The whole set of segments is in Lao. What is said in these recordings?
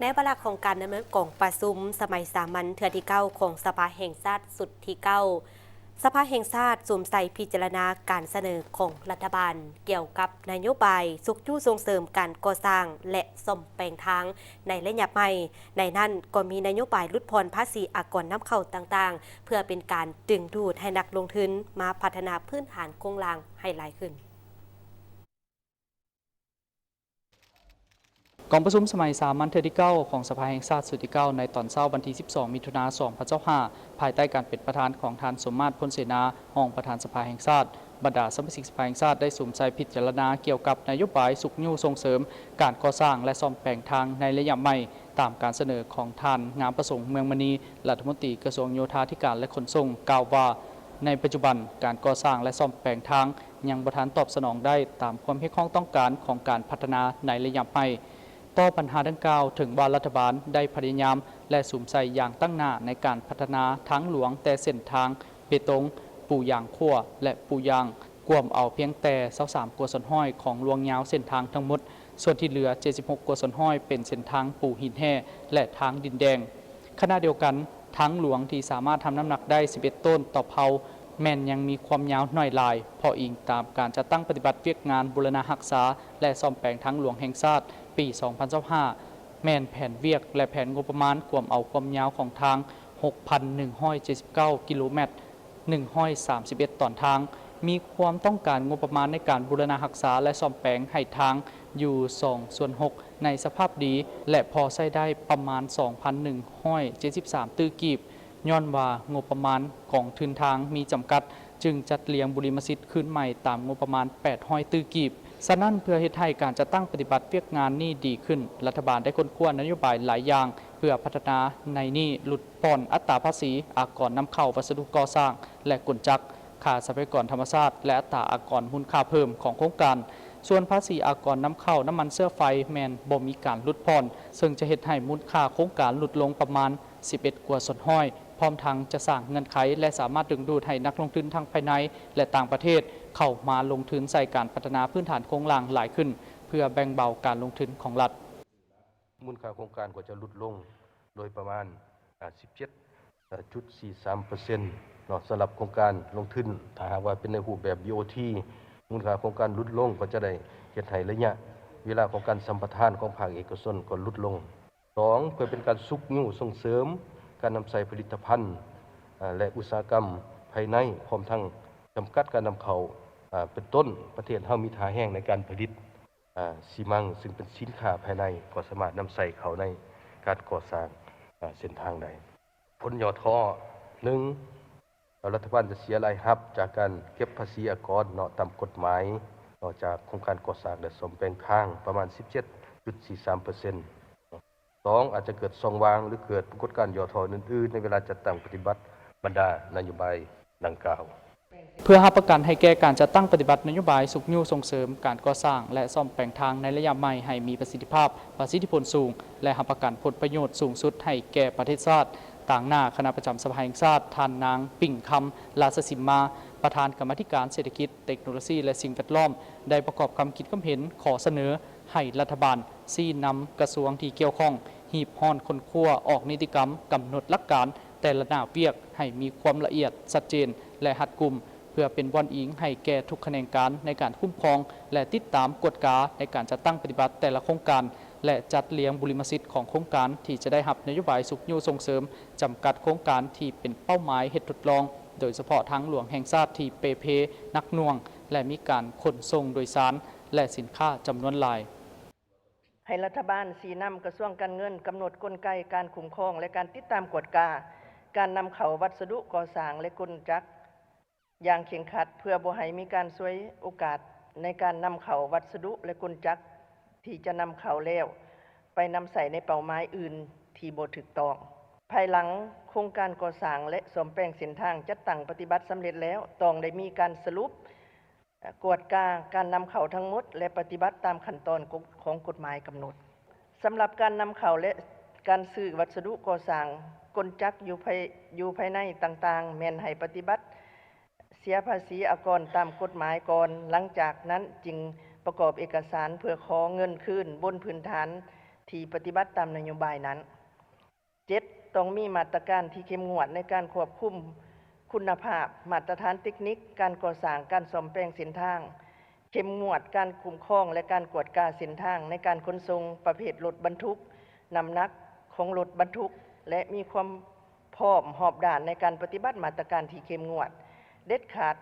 ໃນວາລະຂອງການດຳເນີນກອງປະຊຸມສະໄໝສາມັນເທື່ອທີເກົ້າຂອງສະພາແຫ່ງຊາດຊຸດທີເກົ້າ, ສະພາແຫ່ງຊາດສຸມໃສ່ພິຈາລະນາການສະເໜີຂອງລັດຖະບານກ່ຽວກັບນະໂຍບາຍຊຸກຍູ້ສົ່ງເສີມການກໍ່ສ້າງ ແລະ ສ້ອມແປງທາງໃນໄລຍະໃໝ່. ໃນນັ້ນກໍມີນະໂຍບາຍຫຼຸດຜ່ອນພາສີອາກອນນຳເຂົ້າຕ່າງໆ ເພື່ອເປັນການດຶງດູດໃຫ້ນັກລົງທຶນມາພັດທະນາພື້ນຖານໂຄງລ່າງໃຫ້ຫຼາຍຂຶ້ນ. ກອງປະຊຸມສະໄໝສາມັນເທື່ອທີເກົ້າຂອງສະພາແຫ່ງຊາດຊຸດທີເກົ້າ ໃນຕອນເຊົ້າວັນທີສິບສອງ ມິຖຸນາ ສອງພັນຊາວຫ້າ ພາຍໃຕ້ການເປັນປະທານຂອງທ່ານ ສົມມາດ ພົນເສນາ ຮອງປະທານສະພາແຫ່ງຊາດ, ບັນດາສະມາຊິກສະພາແຫ່ງຊາດໄດ້ສຸມໃສ່ພິຈາລະນາກ່ຽວກັບນະໂຍບາຍຊຸກຍູ້ສົ່ງເສີມການກໍ່ສ້າງ ແລະ ສ້ອມແປງທາງໃນໄລຍະໃໝ່ ຕາມການສະເໜີຂອງທ່ານ ງາມປະສົງ ເມືອງມະນີ ລັດຖະມົນຕີກະຊວງໂຍທາທິການ ແລະ ຂົນສົ່ງ ກ່າວວ່າ ໃນປັດຈຸບັນ ການກໍ່ສ້າງ ແລະ ສ້ອມແປງທາງ ຍັງບໍ່ທັນຕອບສະໜອງໄດ້ຕາມຄວາມຮຽກຮ້ອງຕ້ອງການຂອງການພັດທະນາໃນໄລຍະໃໝ່. ຕໍ່ບັນຫາດັ່ງກ່າວ, ເຖິງວ່າລັດຖະບານໄດ້ພະຍາຍາມ ແລະ ສຸມໃສ່ຢ່າງຕັ້ງໜ້າໃນການພັດທະນາທາງຫຼວງແຕ່ເສັ້ນທາງເບຕົງ, ປູຢາງຂົວ ແລະ ປູຢາງ, ກວມເອົາພຽງແຕ່ຊາວສາມກວ່າສ່ວນຮ້ອຍຂອງລວງຍາວເສັ້ນທາງທັງໝົດ, ສ່ວນທີ່ເຫຼືອເຈັດສິບຫົກກວ່າສ່ວນຮ້ອຍເປັນເສັ້ນທາງປູຫີນແຮ່ ແລະ ທາງດິນແດງ. ຂະນະດຽວກັນ, ທາງຫຼວງທີ່ສາມາດຮັບນ້ຳໜັກໄດ້ສິບເອັດໂຕນຕໍ່ເພົາ ແມ່ນຍັງມີຄວາມຍາວໜ້ອຍຫຼາຍ, ເພາະອີງຕາມການຈັດຕັ້ງປະຕິບັດວຽກງານບູລະນະຮັກສາ ແລະ ສ້ອມແປງທາງຫຼວງແຫ່ງຊາດ ປີສອງພັນຊາວຫ້າ ແມ່ນແຜນວຽກ ແລະ ແຜນງົບປະມານກວມເອົາຄວາມຍາວຂອງທາງ ຫົກພັນໜຶ່ງຮ້ອຍເຈັດສິບເກົ້າກິໂລແມັດ, ໜຶ່ງຮ້ອຍສາມສິບເອັດຕອນທາງ, ມີຄວາມຕ້ອງການງົບປະມານໃນການບູລະນະຮັກສາ ແລະ ສ້ອມແປງໃຫ້ທາງຢູ່ສອງສ່ວນຫົກໃນສະພາບດີ ແລະ ພໍໃຊ້ໄດ້ປະມານສອງພັນໜຶ່ງຮ້ອຍເຈັດສິບສາມຕື້ກີບ. ຍ້ອນວ່າງົບປະມານກອງທຶນທາງມີຈຳກັດ, ຈຶ່ງຈັດລຽງບຸລິມະສິດຄືນໃໝ່ຕາມງົບປະມານແປດຮ້ອຍຕື້ກີບ. ສະນັ້ນ, ເພື່ອເຮັດໃຫ້ການຈັດຕັ້ງປະຕິບັດວຽກງານນີ້ດີຂຶ້ນ, ລັດຖະບານໄດ້ຄົ້ນຄວ້ານະໂຍບາຍຫຼາຍຢ່າງ ເພື່ອພັດທະນາໃນນີ້ຫຼຸດຜ່ອນອັດຕາພາສີອາກອນນຳເຂົ້າວັດສະດຸກໍ່ສ້າງ ແລະ ກົນຈັກ, ຄ່າຊັບພະຍາກອນທຳມະຊາດ ແລະ ອັດຕາອາກອນມູນຄ່າເພີ່ມຂອງໂຄງການ. ສ່ວນພາສີອາກອນນຳເຂົ້ານ້ຳມັນເຊື້ອໄຟແມ່ນບໍ່ມີການຫຼຸດຜ່ອນ, ເຊິ່ງຈະເຮັດໃຫ້ມູນຄ່າໂຄງການຫຼຸດລົງປະມານສິບເອັດກວ່າສ່ວນຮ້ອຍ, ພ້ອມທັງຈະສ້າງເງື່ອນໄຂ ແລະ ສາມາດດຶງດູດໃຫ້ນັກລົງທຶນທັງພາຍໃນ ແລະ ຕ່າງປະເທດເຂົ້າມາລົງທຶນໃສ່ການພັດທະນາພື້ນຖານໂຄງລ່າງຫຼາຍຂຶ້ນ ເພື່ອແບ່ງເບົາການລົງທຶນຂອງລັດ. ມູນຄ່າໂຄງການກໍຈະຫຼຸດລົງໂດຍປະມານ ອາ ສິບເຈັດຈຸດສີ່ສາມເປີເຊັນເນາະ. ສຳລັບໂຄງການລົງທຶນ, ຖ້າຫາກວ່າເປັນໃນຮູບແບບ ບີ ໂອ ທີ ມູນຄ່າໂຄງການຫຼຸດລົງ ກໍຈະໄດ້ເຮັດໃຫ້ໄລຍະເວລາຂອງການສຳປະທານຂອງພາກເອກະຊົນກໍຫຼຸດລົງ. ສອງ, ເພື່ອເປັນການຊຸກຍູ້ສົ່ງເສີມການນຳໃຊ້ຜະລິດຕະພັນ ອາ ແລະ ອຸດສາຫະກຳພາຍໃນ, ພ້ອມທັງຈຳກັດການນຳເຂົ້າ, ອາ ເປັນຕົ້ນ ປະເທດເຮົາມີທ່າແຮງໃນການຜະລິດ ອາ ຊີມັງ ຊຶ່ງເປັນສິນຄ້າພາຍໃນ ກໍສາມາດນຳໃຊ້ເຂົ້າໃນການກໍ່ສ້າງ ອາ ເສັ້ນທາງໄດ້. ຜົນຫຍໍ້ທໍ້ ໜຶ່ງ, ລັດຖະບານຈະເສຍລາຍຮັບຈາກການເກັບພາສີອາກອນເນາະ ຕາມກົດໝາຍເນາະ ຈາກໂຄງການກໍ່ສ້າງ ແລະ ສ້ອມແປງທາງປະມານສິບເຈັດຈຸດສີ່ສາມເປີເຊັນ. ສອງ, ອາດຈະເກີດຊ່ອງວ່າງ ຫຼື ເກີດປາກົດການຫຍໍ້ທໍ້ອື່ນໆ ໃນເວລາຈັດຕັ້ງປະຕິບັດບັນດານະໂຍບາຍດັ່ງກ່າວ. ເພື່ອຮັບປະກັນໃຫ້ແກ່ການຈັດຕັ້ງປະຕິບັດນະໂຍບາຍຊຸກຍູ້ສົ່ງເສີມການກໍ່ສ້າງ ແລະ ສ້ອມແປງທາງໃນໄລຍະໃໝ່ໃຫ້ມີປະສິດທິພາບ, ປະສິດທິຜົນສູງ ແລະ ຮັບປະກັນຜົນປະໂຫຍດສູງສຸດໃຫ້ແກ່ປະເທດຊາດ, ຕາງໜ້າຄະນະປະຈຳສະພາແຫ່ງຊາດ, ທ່ານນາງ ປິ້ງຄຳ ລາຊະສິມມາ, ປະທານກຳມາທິການເສດຖະກິດ, ເຕັກໂນໂລຊີ ແລະ ສິ່ງແວດລ້ອມ ໄດ້ປະກອບຄຳຄິດຄຳເຫັນ ຂໍ້ສະເໜີ ໃຫ້ລັດຖະບານຊີ້ນຳກະຊວງທີ່ກ່ຽວຂ້ອງ ຮີບຮ້ອນຄົ້ນຄວ້າອອກນິຕິກຳກຳນົດຫຼັກການແຕ່ລະໜ້າວຽກໃຫ້ມີຄວາມລະອຽດ, ຊັດເຈນ ແລະ ຮັດກຸມ, ເພື່ອເປັນບ່ອນອີງໃຫ້ແກ່ທຸກຂະແໜງການໃນການຄຸ້ມຄອງ ແລະ ຕິດຕາມກວດກາໃນການຈັດຕັ້ງປະຕິບັດແຕ່ລະໂຄງການ ແລະ ຈັດລຽງບຸລິມະສິດຂອງໂຄງການທີ່ຈະໄດ້ຮັບນະໂຍບາຍຊຸກຍູ້ສົ່ງເສີມ, ຈຳກັດໂຄງການທີ່ເປັນເປົ້າໝາຍເຮັດທົດລອງ, ໂດຍສະເພາະທາງຫຼວງແຫ່ງຊາດທີ່ເປ່ເພ, ໜັກໜ່ວງ ແລະ ມີການຂົນສົ່ງໂດຍສານ ແລະ ສິນຄ້າຈຳນວນຫຼາຍ. ໃຫ້ລັດຖະບານຊີ້ນຳກະຊວງການເງິນກຳນົດກົນໄກການຄຸ້ມຄອງ ແລະ ການຕິດຕາມກວດກາການນຳເຂົ້າວັດສະດຸກໍ່ສ້າງ ແລະ ກົນຈັກຢ່າງເຄັ່ງຄັດ ເພື່ອບໍ່ໃຫ້ມີການສວຍໂອກາດໃນການນຳເຂົ້າວັດສະດຸ ແລະ ກົນຈັກທີ່ຈະນຳເຂົ້າແລ້ວໄປນຳໃຊ້ໃນເປົ້າໝາຍອື່ນທີ່ບໍ່ຖືກຕ້ອງ. ພາຍຫຼັງໂຄງການກໍ່ສ້າງ ແລະ ສ້ອມແປງເສັ້ນທາງຈັດຕັ້ງປະຕິບັດສຳເລັດແລ້ວ, ຕ້ອງໄດ້ມີການສະຫຼຸບ ກວດກາການນຳເຂົ້າທັງໝົດ ແລະ ປະຕິບັດຕາມຂັ້ນຕອນກົດ ຂອງກົດໝາຍກຳນົດ. ສຳລັບການນຳເຂົ້າ ແລະ ການຊື້ວັດສະດຸກໍ່ສ້າງ, ກົນຈັກຢູ່ພາຍ ຢູ່ພາຍໃນຕ່າງໆ ແມ່ນໃຫ້ປະຕິບັດເສຍພາສີອາກອນຕາມກົດໝາຍກ່ອນ, ຫຼັງຈາກນັ້ນຈຶ່ງປະກອບເອກະສານເພື່ອຂໍເງິນຄືນບົນພື້ນຖານ ທີ່ປະຕິບັດຕາມນະໂຍບາຍນັ້ນ. ເຈັດ, ຕ້ອງມີມາດຕະການທີ່ເຂັ້ມງວດໃນການຄວບຄຸມຄຸນນະພາບ, ມາດຕະຖານເຕັກນິກ, ການກໍ່ສ້າງ, ການສ້ອມແປງເສັ້ນທາງ, ເຂັ້ມງວດການຄຸ້ມຄອງ ແລະ ການກວດກາເສັ້ນທາງໃນການຂົນສົ່ງປະເພດລົດບັນທຸກ, ນ້ຳໜັກຂອງລົດບັນທຸກ ແລະ ມີຄວາມພ້ອມຮອບດ້ານໃນການປະຕິບັດມາດຕະການທີ່ເຂັ້ມງວດເດັດຂາດ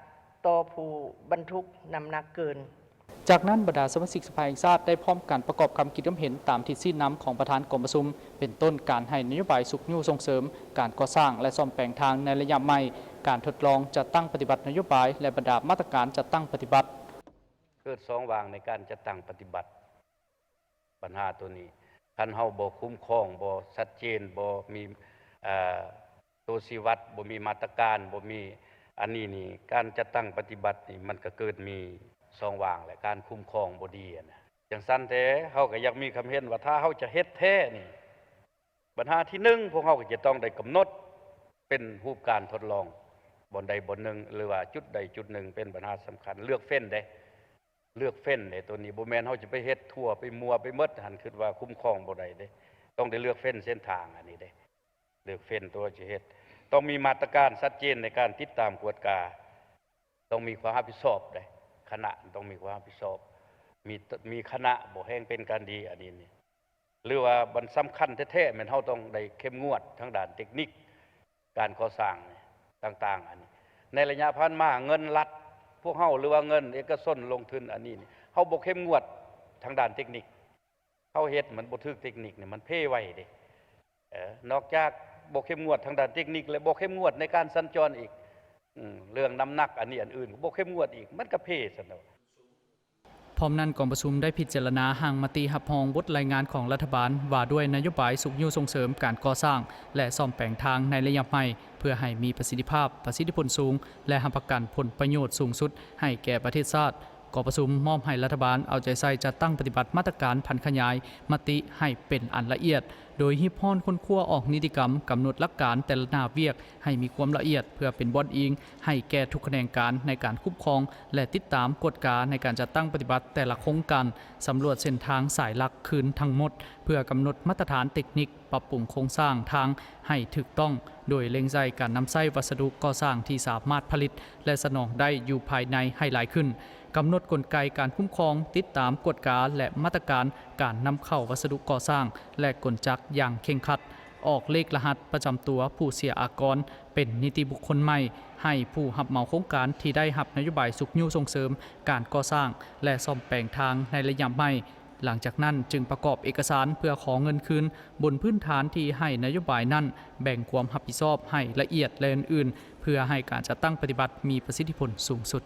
ຕໍ່ຜູ້ບັນທຸກນ້ຳໜັກເກີນ. ຈາກນັ້ນ, ບັນດາສະມາຊິກສະພາແຫ່ງຊາດໄດ້ພ້ອມກັນປະກອບຄຳຄິດຄຳເຫັນຕາມທິດຊີ້ນຳຂອງປະທານກອງປະຊຸມ, ເປັນຕົ້ນການໃຫ້ນະໂຍບາຍຊຸກຍູ້ສົ່ງເສີມການກໍ່ສ້າງ ແລະ ສ້ອມແປງທາງໃນໄລຍະໃໝ່, ການທົດລອງຈັດຕັ້ງປະຕິບັດນະໂຍບາຍ ແລະ ບັນດາມາດຕະການຈັດຕັ້ງປະຕິບັດ. ເກີດຊ່ອງວ່າງໃນການຈັດຕັ້ງປະຕິບັດ. ບັນຫາໂຕນີ້ ຄັນເຮົາບໍ່ຄຸ້ມຄອງ, ບໍ່ຊັດເຈນ, ບໍ່ມີ ເອີ ໂຕຊີ້ວັດ, ບໍ່ມີມາດຕະການ, ບໍ່ມີອັນນີ້ນີ້ ການຈັດຕັ້ງປະຕິບັດນີ້ ມັນກໍເກີດມີຊ່ອງວ່າງ ແລະ ການຄຸ້ມຄອງບໍ່ດີຫັ້ນນະ. ຈັ່ງຊັ້ນແທ້ ເຮົາກໍຢາກມີຄຳເຫັນວ່າ ຖ້າເຮົາຈະເຮັດແທ້ນີ້ ບັນຫາທີໜຶ່ງ ພວກເຮົາກໍຈະຕ້ອງໄດ້ກຳນົດເປັນຮູບການທົດລອງ ບ່ອນໃດບ່ອນໜຶ່ງ ຫຼືວ່າຈຸດໃດຈຸດໜຶ່ງ ເປັນບັນຫາສຳຄັນ ເລືອກເຟ້ນເດ້. ເລືອກເຟ້ນເດ້ ໂຕນີ້ບໍ່ແມ່ນເຮົາຈະໄປເຮັດທົ່ວ ໄປມົວໄປໝົດຫັ້ນ ຄິດວ່າຄຸ້ມຄອງບໍ່ໄດ້ເດ້. ຕ້ອງໄດ້ເລືອກເຟ້ນເສັ້ນທາງອັນນີ້ເດ້ ເລືອກເຟ້ນໂຕຈະເຮັດ. ຕ້ອງມີມາດຕະການຊັດເຈນໃນການຕິດຕາມກວດກາ, ຕ້ອງມີຄວາມຮັບຜິດຊອບເດ້, ຄະນະຕ້ອງມີຄວາມຮັບຜິດຊອບ, ມີ ມີຄະນະບໍ່ແຮ່ງເປັນການດີອັນນີ້ນີ້. ຫຼືວ່າມັນສຳຄັນແທ້ໆ ແມ່ນເຮົາຕ້ອງໄດ້ເຂັ້ມງວດທາງດ້ານເຕັກນິກ ການກໍ່ສ້າງຕ່າງໆ ອັນນີ້. ໃນໄລຍະຜ່ານມາ ເງິນລັດພວກເຮົາ ຫຼືວ່າເງິນເອກະຊົນລົງທຶນອັນນີ້ນີ້ ເຮົາບໍ່ເຂັ້ມງວດທາງດ້ານເຕັກນິກ, ເຮົາເຮັດມັນບໍ່ຖືກເຕັກນິກນີ້ ມັນເພໄວເດ້. ເອີ ນອກຈາກບໍ່ເຂັ້ມງວດທາງດ້ານເຕັກນິກ ແລະ ບໍ່ເຂັ້ມງວດໃນການສັນຈອນອີກ, ອືມ ເລື່ອງນ້ຳໜັກອັນນີ້ອັນອື່ນ ບໍ່ເຂັ້ມງວດອີກ ມັນກໍເພຊັ້ນແຫຼະ. ພ້ອມນັ້ນ, ກອງປະຊຸມໄດ້ພິຈາລະນາຮ່າງມະຕິຮັບຮອງບົດລາຍງານຂອງລັດຖະບານ ວ່າດ້ວຍນະໂຍບາຍຊຸກຍູ້ສົ່ງເສີມການກໍ່ສ້າງ ແລະ ສ້ອມແປງທາງໃນໄລຍະໃໝ່ ເພື່ອໃຫ້ມີປະສິດທິພາບ, ປະສິດທິຜົນສູງ ແລະ ຮັບປະກັນຜົນປະໂຫຍດສູງສຸດໃຫ້ແກ່ປະເທດຊາດ. ກອງປະຊຸມມອບໃຫ້ລັດຖະບານເອົາໃຈໃສ່ຈັດຕັ້ງປະຕິບັດມາດຕະການຜັນຂະຫຍາຍມະຕິໃຫ້ເປັນອັນລະອຽດ, ໂດຍຮີບຮ້ອນຄົ້ນຄວ້າອອກນິຕິກຳ, ກຳນົດຫຼັກການແຕ່ລະໜ້າວຽກໃຫ້ມີຄວາມລະອຽດ ເພື່ອເປັນບ່ອນອີງ ໃຫ້ແກ່ທຸກຂະແໜງການໃນການຄຸ້ມຄອງ ແລະ ຕິດຕາມກວດກາໃນການຈັດຕັ້ງປະຕິບັດແຕ່ລະໂຄງການ, ສຳຫຼວດເສັ້ນທາງສາຍຫຼັກຄືນທັງໝົດ ເພື່ອກຳນົດມາດຕະຖານເຕັກນິກ, ປັບປຸງໂຄງສ້າງທາງໃຫ້ຖືກຕ້ອງ, ໂດຍເລັ່ງໃສ່ການນຳໃຊ້ວັດສະດຸກໍ່ສ້າງທີ່ສາມາດຜະລິດ ແລະ ສະໜອງໄດ້ຢູ່ພາຍໃນໃຫ້ຫຼາຍຂຶ້ນ, ກຳນົດກົນໄກການຄຸ້ມຄອງ, ຕິດຕາມກວດກາ ແລະ ມາດຕະການການນຳເຂົ້າວັດສະດຸກໍ່ສ້າງ ແລະ ກົນຈັກຢ່າງເຄັ່ງຄັດ, ອອກເລກລະຫັດປະຈຳຕົວຜູ້ເສຍອາກອນ ເປັນນິຕິບຸກຄົນໃໝ່ ໃຫ້ຜູ້ຮັບເໝົາໂຄງການທີ່ໄດ້ຮັບນະໂຍບາຍຊຸກຍູ້ສົ່ງເສີມການກໍ່ສ້າງ ແລະ ສ້ອມແປງທາງໃນໄລຍະໃໝ່. ຫຼັງຈາກນັ້ນຈຶ່ງປະກອບເອກະສານເພື່ອຂໍເງິນຄືນ ບົນພື້ນຖານທີ່ໃຫ້ນະໂຍບາຍນັ້ນແບ່ງຄວາມຮັບຜິດຊອບໃຫ້ລະອຽດ ແລະ ອື່ນໆ ເພື່ອໃຫ້ການຈັດຕັ້ງປະຕິບັດມີປະສິດທິຜົນສູງສຸດ.